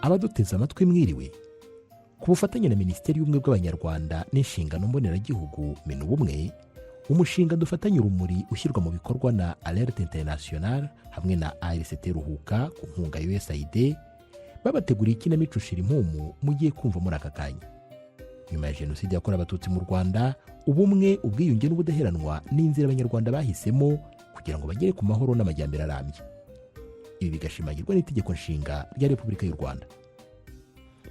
Abaduteze amatwi, mwiriwe. Ku bufatanye na Minisiteri y'Ubumwe bw'Abanyarwanda n'Inshingano Mboneragihugu, Minubumwe, umushinga Dufatanye Urumuri ushyirwa mu bikorwa na Alert International hamwe na ARCT Ruhuka ku nkunga ya USAID, babateguriye ikinamico Shira Impumu mugiye kumva muri aka kanya. Nyuma ya Jenoside yakorewe Abatutsi mu Rwanda, ubumwe, ubwiyunge n'ubudaheranwa ni inzira Abanyarwanda bahisemo kugira ngo bagere ku mahoro n'amajyambere arambye. Ibi bigashimangirwa n'Itegeko Nshinga rya Repubulika y'u Rwanda.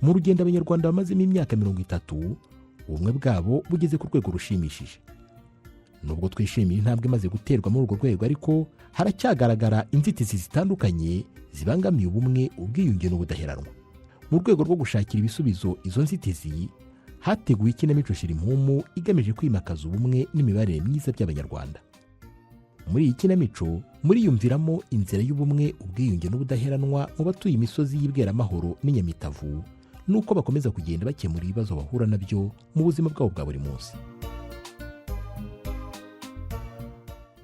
Mu rugendo Abanyarwanda bamazemo imyaka 30, ubumwe bwabo bugeze ku rwego rushimishije. Nubwo twishimiye intambwe imaze guterwa muri urwo rwego, ariko haracyagaragara inzitizi zitandukanye zibangamiye ubumwe, ubwiyunge n'ubudaheranwa. Mu rwego rwo gushakira ibisubizo izo nzitizi, hateguwe ikinamico Shira Impumu igamije kwimakaza ubumwe n'imibanire myiza by'Abanyarwanda. Muri iyi kinamico muriyumviramo inzira y'ubumwe, ubwiyunge n'ubudaheranwa mu batuye imisozi y'Ibweramahoro n'Inyamitavu, n'uko bakomeza kugenda bakemura ibibazo bahura nabyo mu buzima bwabo bwa buri munsi.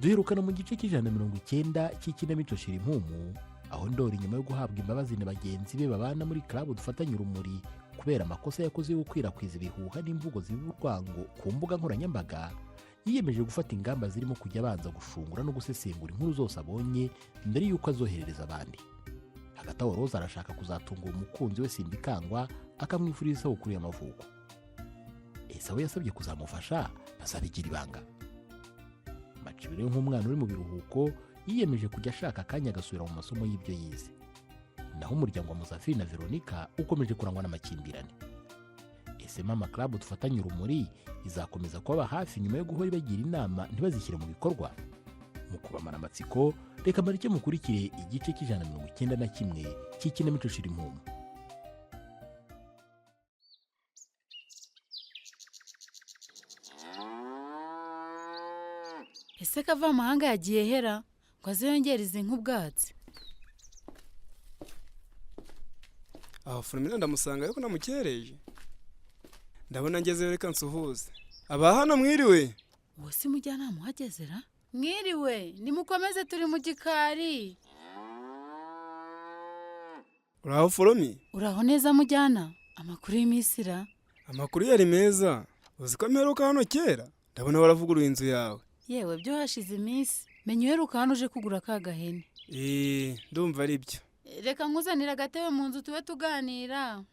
Duherukana mu gice cy'190 cy'ikinamico Shira Impumu, aho Ndori, nyuma yo guhabwa imbabazi na bagenzi be babana muri club Dufatanye Urumuri kubera amakosa yakoze yo gukwirakwiza ibihuha n'imvugo zibiba urwango ku mbuga nkoranyambaga, yiyemeje gufata ingamba zirimo kujya abanza gushungura no gusesengura inkuru zose abonye mbere y'uko azoherereza abandi. Hagati aho, Roza arashaka kuzatungura umukunzi we Simbikangwa, akamwifuriza isabukuru y'amavuko. Ese abo yasabye kuzamufasha bazabigira ibanga? Macibiri, nk'umwana uri mu biruhuko, yiyemeje kujya ashaka akanya agasubira mu masomo y'ibyo yize. Naho umuryango wa Musafiri na Veronica ukomeje kurangwa n'amakimbirane. Ese Mama Club Dufatanye Urumuri izakomeza kubaba hafi nyuma yo guhora ibagira inama ntibazishyire mu bikorwa? Mu kubamara amatsiko, reka mbareke mukurikire igice cy'191 cy'ikinamico Shira Impumu. Ese Kavamahanga yagiye hera ngo aze yongere izi nka ubwatsi? Aho Furumina ndamusanga, ariko namukereje. Ndabona ngezeyo, reka nsuhuze. Aba hano, mwiriwe? Uwo si mujyanama uhageze ra? Mwiriwe, nimukomeze, turi mu gikari. Uraho, Foromi? Uraho neza, mujyana. Amakuru y'iminsi ra? Amakuru yari meza. Uzi ko mperuka hano kera? Ndabona waravuguruye inzu yawe. Yewe, byo hashize iminsi. Menya uheruka hano uje kugura ka gahene. Eee, ndumva ari byo. Reka nkuzanire agatebe mu nzu tube tuganira.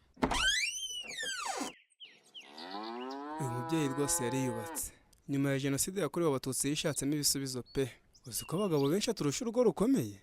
Uyu mubyeyi rwose yariyubatse. Nyuma ya Jenoside yakorewe Abatutsi yishatsemo ibisubizo pe. Uzi ko abagabo benshi aturusha urugo rukomeye.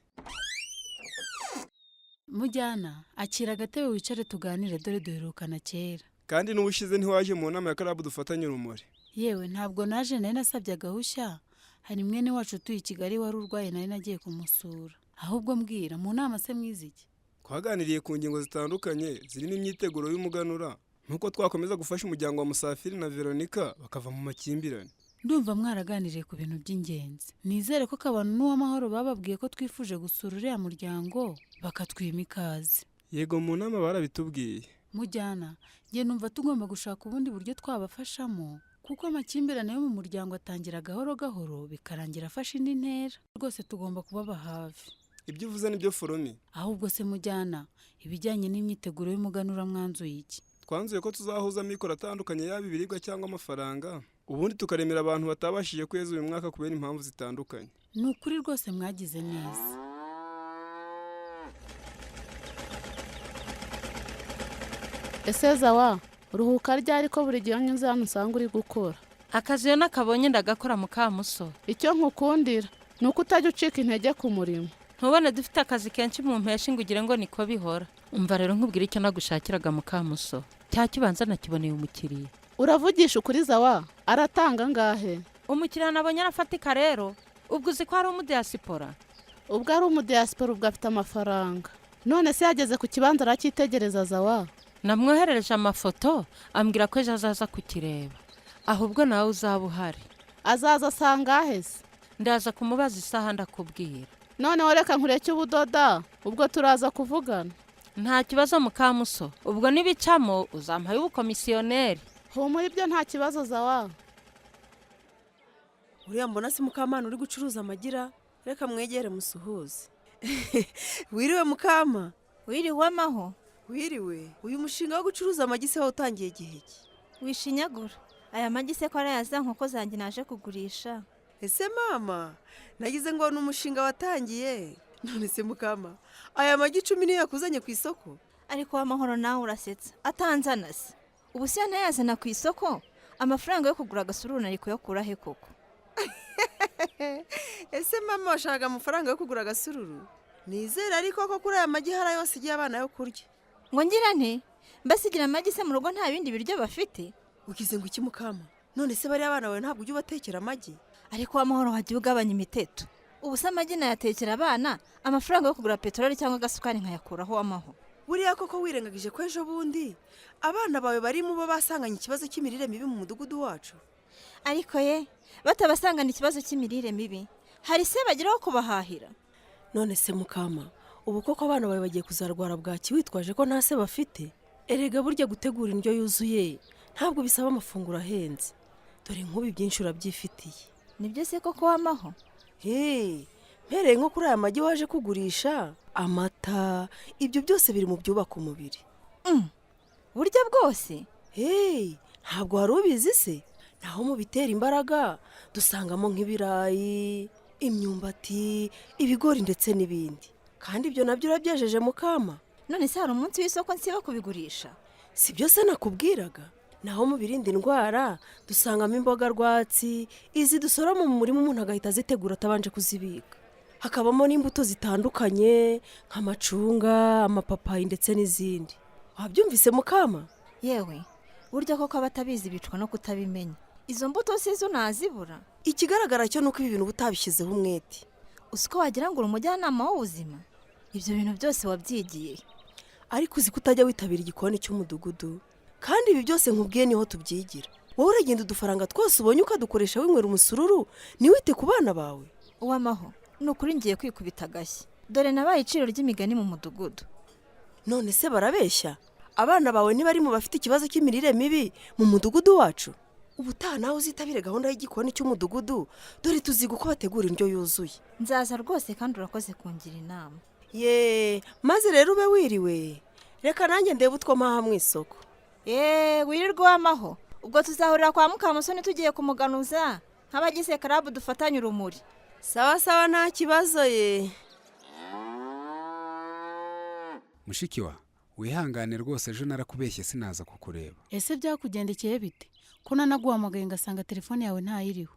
Mujyana, akira agatebe wicare tuganire, dore duherukana kera. Kandi n'ubushize ntiwaje mu nama ya club Dufatanye Urumuri. Yewe, ntabwo naje, nari nasabye agahushya. Hari mwene wacu utuye i Kigali wari urwaye, nari nagiye kumusura. Ahubwo mbwira, mu nama se mwize iki? Twaganiriye ku ngingo zitandukanye zirimo imyiteguro y'umuganura, nk'uko twakomeza gufasha umuryango wa Musafiri na Veronica bakava mu makimbirane. Ndumva mwaraganiriye ku bintu by'ingenzi. Nizere ko Kabano n'Uwamahoro bababwiye ko twifuje gusura uriya muryango, bakatwima ikaze. Yego, mu nama barabitubwiye. Mujyana, njye numva tugomba gushaka ubundi buryo twabafashamo, kuko amakimbirane yo mu muryango atangira gahoro gahoro bikarangira afashe indi ntera. Rwose tugomba kubaba hafi. Ibyo uvuze nibyo, Foromi. Ahubwo se mujyana, ibijyanye n'imyiteguro y'umuganura mwanzuye iki? Twanzuye ko tuzahuza amikoro atandukanye, yaba ibiribwa cyangwa amafaranga, ubundi tukaremera abantu batabashije kweza uyu mwaka kubera impamvu zitandukanye. Ni ukuri rwose mwagize neza. Ese Zawa, uruhuka ryari, ko buri gihe nyuze hano usanga uri gukora? Akazi iyo nakabonye ndagakora, mukamuso. Icyo nkukundira ni uko utajya ucika intege ku murimo. Ntubone dufite akazi kenshi mu mpeshi ngo ugire ngo niko bihora. Umva rero nkubwire icyo nagushakiraga, mukamuso. Cya kibanza nakiboneye umukiriya. Uravugisha ukuri, Zawa? Aratanga angahe? Umukiriya nabonye arafatika rero. Ubwo uzi ko ari umudiyasipora. Ubwo ari umudiyasipora, ubwo afite amafaranga. None se yageze ku kibanza aracyitegereza, Zawa? Namwoherereje amafoto, ambwira ko ejo azaza kukireba. Ahubwo nawe uzaba uhari. Azaza asanga ahese? Ndaza kumubaza isaha ndakubwira. Noneho reka nkureke ubudoda, ubwo turaza kuvugana. Nta kibazo, mukamuso. Ubwo nibicamo uzampaye ubukomisiyoneri. Humura, ibyo nta kibazo, Zawa. Uriya mbona si Mukamana uri gucuruza amagira? Reka mwegere musuhuze. Wiriwe, Mukama? Wiriwe amaho. Wiriwe. Uyu mushinga wo gucuruza amagi se wawutangiye igihe ki? Wishinyagura, aya magi se ko ari aya za nkoko zanjye naje kugurisha? Ese mama, nagize ngo ni umushinga watangiye. None se mukama, aya magi 10 niyo yakuzanye ku isoko? Ariko w'amahoro, nawe urasetsa. Atanzana se ubu si yo ntayazana ku isoko? Amafaranga yo kugura agasururu nari kuyakura he koko? Ese mama, washakaga amafaranga yo kugura agasururu? Nizere ariko ko kuri aya magi hari ayo wasigiye abana yo kurya. Ngo ngira nte? Mbasigira amagi se mu rugo nta bindi biryo bafite? Ugize ngo iki mukama? None se bariya abana bawe ntabwo ujya ubatekera amagi? Ariko w'amahoro, wagiye ugabanya imiteto. Ubu se amagi nayatekera abana, amafaranga yo kugura peteroli cyangwa agasukari nkayakuraho w'amaho? Buriya koko wirengagije ko ejo bundi abana bawe bari mu bo basanganye ikibazo cy'imirire mibi mu mudugudu wacu? Ariko ye, batabasangana ikibazo cy'imirire mibi, hari se bageraho kubahahira? None se mukama, ubu koko abana bawe bagiye kuzarwara bwaki witwaje ko nta se bafite? Erega burya gutegura indyo yuzuye ntabwo bisaba amafunguro ahenze. Dore nk'ubu byinshi urabyifitiye. Nibyo se koko w'amaho? Hey, mpereye nko kuri aya magi waje kugurisha, amata, ibyo byose biri mu byubaka umubiri. Buryo bwose. Hey, ntabwo wari ubizi se? Naho mu bitera imbaraga dusangamo nk'ibirayi, imyumbati, ibigori ndetse n'ibindi. Kandi ibyo nabyo urabyejeje mukama. None se hari umunsi w'isoko nsiba kubigurisha? Si byo se nakubwiraga? Naho mu birinda indwara dusangamo imboga rwatsi, izi dusoroma mu murima umuntu agahita azitegura atabanje kuzibika. Hakabamo n'imbuto zitandukanye nk'amacunga, amapapayi ndetse n'izindi. Wabyumvise mukama? Yewe, burya koko abatabizi bicwa no kutabimenya. Izo mbuto si zo nazibura? Ikigaragara cyo ni uko ibi bintu uba utabishyizeho umwete. Uzi ko wagira ngo uri umujyanama w'ubuzima? Ibyo bintu byose wabyigiye? Ariko uzi ko utajya witabira igikoni cy'umudugudu? Kandi ibi byose nkubwiye niho tubyigira. Wowe uragenda udufaranga twose ubonye ukadukoresha winywera umusururu, ntiwite ku bana bawe. Uwamaho, ni ukuri ngiye kwikubita agashyi. Dore nabaye iciro ry'imigani mu mudugudu. None se barabeshya? Abana bawe ntibari mu bafite ikibazo cy'imirire mibi mu mudugudu wacu? Ubutaha nawe uzitabire gahunda y'igikoni cy'umudugudu, dore tuziga uko bategura indyo yuzuye. Nzaza rwose, kandi urakoze kungira inama. Ye, maze rero ube wiriwe. Reka nanjye ndebe utwo mpaha mu isoko. Eee, wirirwe w'amaho. Ubwo tuzahurira kwa Mukamusoni tugiye kumuganuza nk'abagize club Dufatanye Urumuri. Sawa sawa, nta kibazo ye. Mushiki wa, wihangane rwose, ejo narakubeshye sinaza kukureba. Ese byakugendekeye bite, ko nanaguhamagaye ngasanga telefone yawe ntayiriho?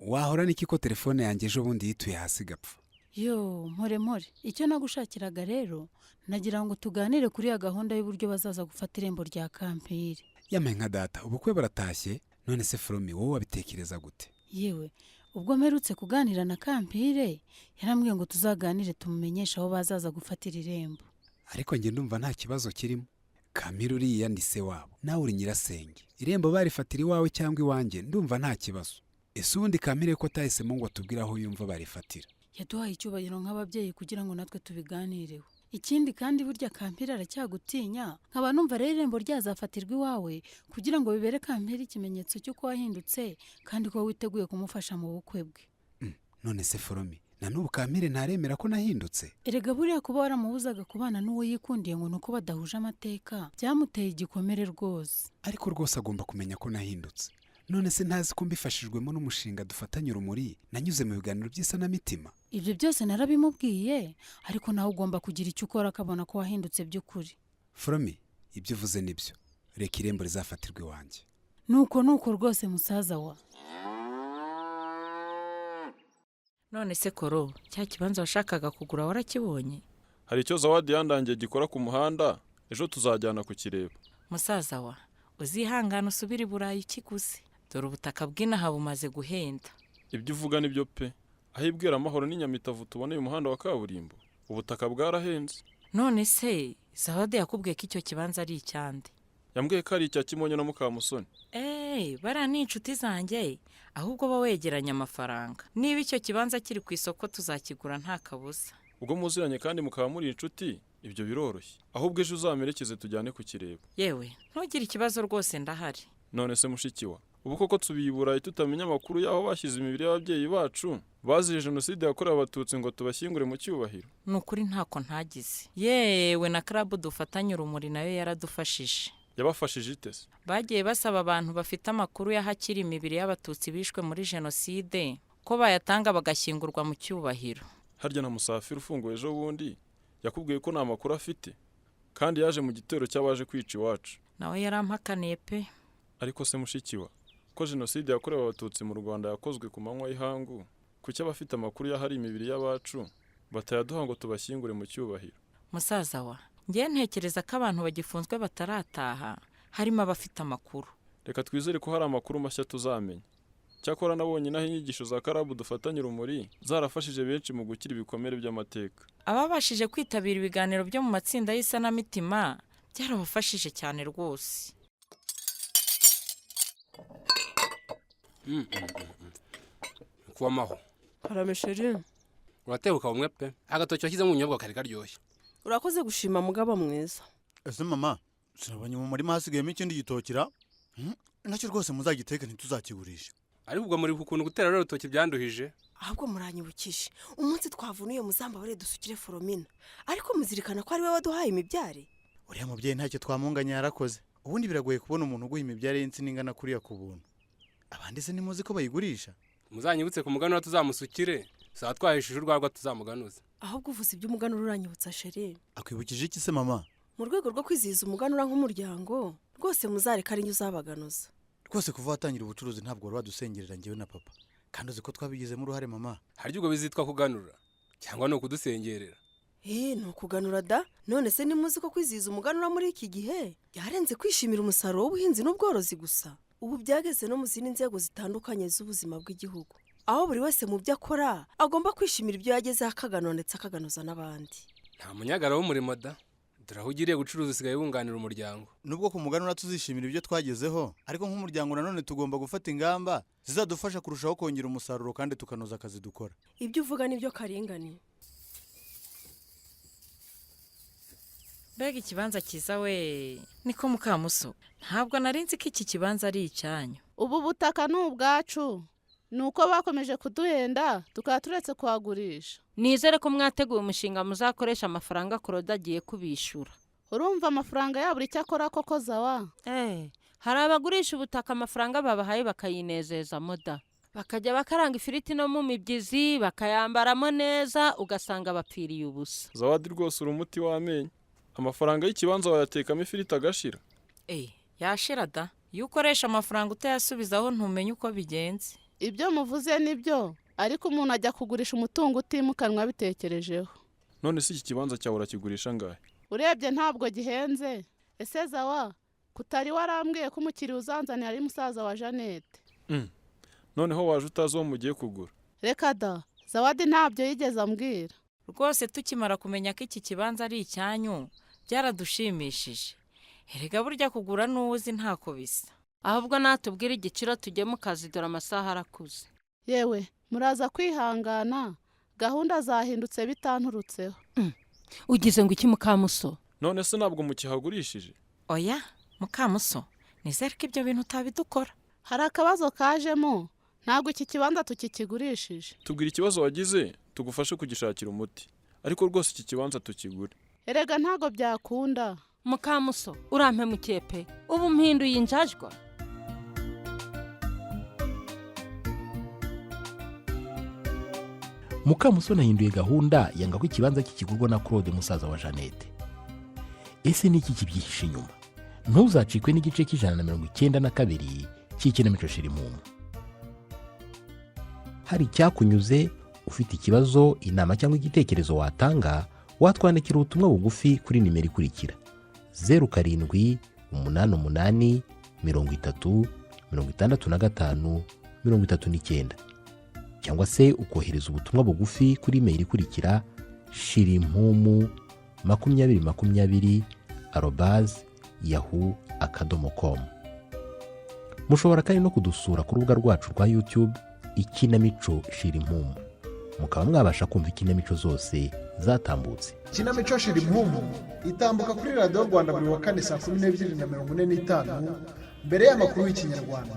Wahora n'iki ko telefone yanjye ejo bundi yituye hasi igapfa? Yo, mpore mpore. Icyo nagushakiraga rero, nagira ngo tuganire kuri ya gahunda y'uburyo bazaza gufata irembo rya Kampire. Yamaye nka data, ubukwe baratashye. None se Foromi, wowe wabitekereza gute? Yewe, ubwo mperutse kuganira na Kampire, yarambwiye ngo tuzaganire tumumenyeshe aho bazaza gufatira irembo. Ariko njye ndumva nta kibazo kirimo. Kamira uriya ni se wabo, nawe uri nyirasenge. Irembo barifatira iwawe cyangwa iwanjye, ndumva nta kibazo. Ese ubundi Kamire ko atahisemo ngo atubwire aho yumva barifatira? Yaduhaye icyubahiro nk'ababyeyi kugira ngo natwe tubiganireho. Ikindi kandi, burya Kampire aracyagutinya. Nkaba numva rero irembo ryazafatirwa iwawe kugira ngo bibere Kampire ikimenyetso cy'uko wahindutse kandi ko witeguye kumufasha mu bukwe bwe. None se Foromi, na n'ubu Kampire ntaremera ko nahindutse? Erega buriya kuba waramubuzaga kubana n'uwo yikundiye ngo ni uko badahuje amateka, byamuteye igikomere rwose. Ariko rwose agomba kumenya ko nahindutse. None se ntazi ko mbifashijwemo n'umushinga Dufatanye Urumuri nanyuze mu biganiro by'isanamitima? Ibyo byose narabimubwiye, ariko nawe ugomba kugira icyo ukora akabona ko wahindutse by'ukuri. Foromi, ibyo uvuze nibyo. Reka irembo rizafatirwa iwanjye. Nuko nuko rwose, musaza wa. None se Koro, cya kibanza washakaga kugura warakibonye? Hari icyo Zawadi yandangiye gikora ku muhanda, ejo tuzajyana kukireba. Musaza wa, uzihangana usubire i Burayi ukiguze. Dore ubutaka bw'inaha bumaze guhenda. Ibyo uvuga nibyo pe. Aho ibwira Amahoro n'Inyamitavu tuboneye umuhanda wa kaburimbo, ubutaka bwarahenze. None se Zawadi yakubwiye ko icyo kibanza ari icyande? Yambwiye ko ari icya Kimonyo na Mukamusoni. Eee, bariya ni inshuti zanjye. Ahubwo ba wegeranya amafaranga, niba icyo kibanza kiri ku isoko tuzakigura nta kabuza. Ubwo muziranye kandi mukaba muri inshuti, ibyo biroroshye. Ahubwo ejo uzamerekeze tujyane kukireba. Yewe, ntugire ikibazo rwose, ndahari. None se mushiki wa, ubu koko tubiye i Burayi tutamenya amakuru y'aho bashyize imibiri y'ababyeyi bacu bazize Jenoside yakorewe Abatutsi ngo tubashyingure mu cyubahiro? Ni ukuri ntako ntagize. Yewe, na club Dufatanye Urumuri nayo yaradufashije. Yabafashije ite se? Bagiye basaba abantu bafite amakuru y'ahakiri imibiri y'Abatutsi bishwe muri Jenoside ko bayatanga, bagashyingurwa mu cyubahiro. Harya na Musafiri ufunguye ejo bundi yakubwiye ko nta makuru afite, kandi yaje mu gitero cy'abaje kwica iwacu? Nawe yarampakaniye pe. Ariko se mushiki wa, ko Jenoside yakorewe Abatutsi mu Rwanda yakozwe ku manywa y'ihangu, kuki abafite amakuru y'ahari imibiri y'abacu batayaduha ngo tubashyingure mu cyubahiro? Musaza wa, ngewe ntekereza ko abantu bagifunzwe batarataha harimo abafite amakuru. Reka twizere ko hari amakuru mashya tuzamenya. Cyakora nabonye naho inyigisho za club Dufatanye Urumuri zarafashije benshi mu gukira ibikomere by'amateka. Ababashije kwitabira ibiganiro byo mu matsinda y'isanamitima byarabafashije cyane rwose. Kubamaho. Karame, chéri. Uratebuka bumwe pe, agatoki washyizemo ubunyobwa kari karyoshye. Urakoze gushima, mugabo mwiza. Ese mama, sinabonye mu murima hasigayemo ikindi gitokira? Nacyo rwose muzagiteke, ntituzakigurisha. Ariko ubwo muri ukuntu gutera rero urutoki byanduhije. Ahubwo muranyibukije umunsi twavunuye muzambabare dusukire Foromina, ariko muzirikana ko ari we waduhaye imibyare. Uriya mubyeyi ntacyo twamunganya, yarakoze. Ubundi biragoye kubona umuntu uguha imibyare y'insina ingana kuriya ku buntu. Abandi se ntimuzi ko bayigurisha? Muzanyibutse ku muganura tuzamusukire, tuzaba twahishije urwagwa tuzamuganuza. Ahubwo uvuze iby'umuganura uranyibutsa, chéri. Akwibukije iki se mama? Mu rwego rwo kwizihiza umuganura nk'umuryango, rwose muzareka ari uzabaganuza. Rwose kuva watangira ubucuruzi ntabwo wari wadusengerera njyewe na papa, kandi uzi ko twabigizemo uruhare, mama. Harya ubwo bizitwa kuganura cyangwa ni ukudusengerera? Ni ukuganura da. None se ntimuzi ko kwizihiza umuganura muri iki gihe byarenze kwishimira umusaruro w'ubuhinzi n'ubworozi gusa? Ubu byageze no mu zindi nzego zitandukanye z'ubuzima bw'igihugu, aho buri wese mu byo akora agomba kwishimira ibyo yagezeho, akaganura ndetse akaganuza n'abandi. Nta munyagara w'umurimo da. Dore aho ugiriye gucuruza usigaye wunganira umuryango. Nubwo ku muganura tuzishimira ibyo twagezeho, ariko nk'umuryango nanone tugomba gufata ingamba zizadufasha kurushaho kongera umusaruro kandi tukanoza akazi dukora. Ibyo uvuga nibyo, Karingani. Mbega ikibanza cyiza we! Niko mukamuso, ntabwo nari nzi ko iki kibanza ari icyanyu. Ubu butaka ni ubwacu, ni uko bakomeje kuduhenda tukaba turetse kuhagurisha. Nizere ko mwateguye umushinga muzakoresha amafaranga Claude agiye kubishyura. Urumva amafaranga yabura icyo akora koko, Zawa? Hari abagurisha ubutaka, amafaranga babahaye bakayinezezamo da, bakajya bakaranga ifiriti no mu mibyizi, bakayambaramo neza, ugasanga bapfiriye ubusa. Zawadi, rwose uri umuti w'amenyo. Amafaranga y'ikibanza wayatekamo ifiriti agashira? Yashira da. Iyo ukoresha amafaranga utayasubizaho ntumenye uko bigenze. Ibyo muvuze nibyo, ariko umuntu ajya kugurisha umutungo utimukanwa abitekerejeho. None se iki kibanza cyawe urakigurisha angahe? Urebye ntabwo gihenze. Ese Zawa, kutari warambwiye ko umukiriya uzanzanira ari musaza wa Jeannette? Noneho waje utazi uwo mugiye kugura? Reka da, Zawadi ntabyo yigeze ambwira. Rwose tukimara kumenya ko iki kibanza ari icyanyu byaradushimishije. Erega burya kugura n'uwo uzi ntako bisa. Ahubwo natubwire igiciro tujye mu kazi, dore amasaha arakuze. Yewe, muraza kwihangana, gahunda zahindutse bitanturutseho. Ugize ngo iki, mukamuso? None se ntabwo mukihagurishije? Oya mukamuso, nizere ko ibyo bintu utabidukora. Hari akabazo kajemo, ntabwo iki kibanza tukikigurishije. Tubwira ikibazo wagize tugufashe kugishakira umuti, ariko rwose iki kibanza tukigure. Erega ntabwo byakunda. Mukamuso, urampemukiye pe, ubu mpinduye injajwa. Mukamusoni ahinduye gahunda, yanga ko ikibanza kikigurwa na Claude musaza wa Jeannette. Ese ni iki kibyihishe inyuma? Ntuzacikwe n'igice cy'192 cy'ikinamico Shira Impumu. Hari icyakunyuze, ufite ikibazo, inama cyangwa igitekerezo watanga, watwandikira ubutumwa bugufi kuri nimero ikurikira: 0788 30 65 39, cyangwa se ukohereza ubutumwa bugufi kuri email ikurikira: shirimpumu2020@yahoo.com. Mushobora kandi no kudusura ku rubuga rwacu rwa YouTube, Ikinamico Shirimpumu, mukaba mwabasha kumva ikinamico zose zatambutse. Ikinamico Shira Impumu itambuka kuri Radiyo Rwanda buri wa kane saa 12:45. Mbere y'amakuru y'Ikinyarwanda.